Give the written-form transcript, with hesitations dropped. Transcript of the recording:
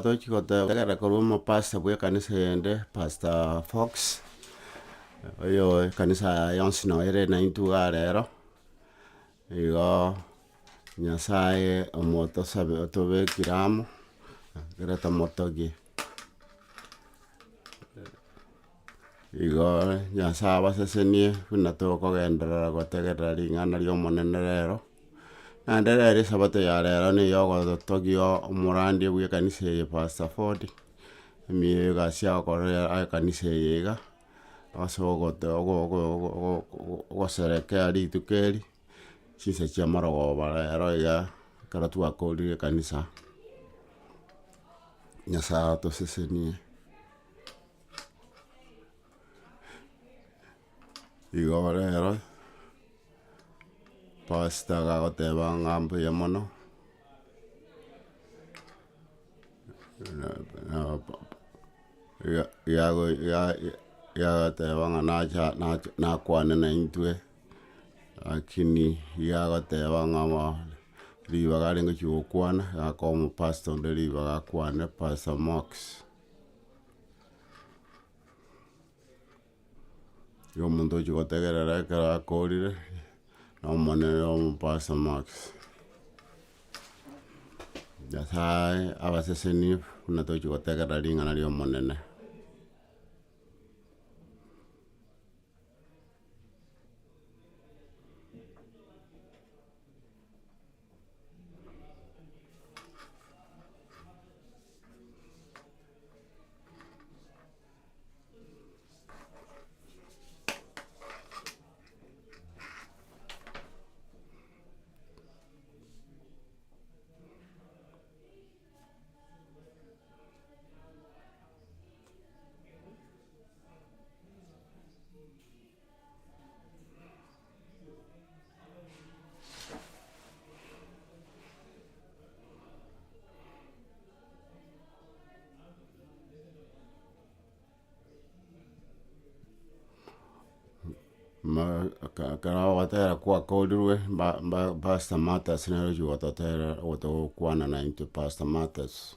Tochi gotegerera korwa omopastor bwa ekanisa eyende pastor Fox, oyo ekanisa yaye yonsi noo ere naintwe igaa rero, igo Nyasaye omotosabe otobekire amo, ekero tomotogie. Igo Nyasaye abasesenie buna tokogenderera gotegerera ring'ana ria omonene rero. Naende rero esabato ya rero nigo ogotogia omorandia bwa ekanisa eye Pastor Ford, emiyo egasi agokorera ekanisa eye iga, ase ogote ogo ogo ogo ogoserekea rituko eri, chinsa chia marogoba rero iga, ekero twakorire ekanisa, Nyasaye atosesenie. Igo rero, pastor gagoteba ng'a mbuya mono, yagoteba ng'a nacha nacha nakwane naintwe, lakini iga agoteba ng'a bo ribaga arenge gochia gokwana, gakoa omopastor onde ribaga akwane pastor Mox. Igo omonto ochia gotegerera ekero akorire, na omonene omopastor Max. Nyasaye abasesenie buna tochia gotegerera ring'ana ria omonene. Ekero ogotera kwakorirwe mba mba pastor Mathaus nere ochia gototerera gotokwana naintwe pastor Mathaus.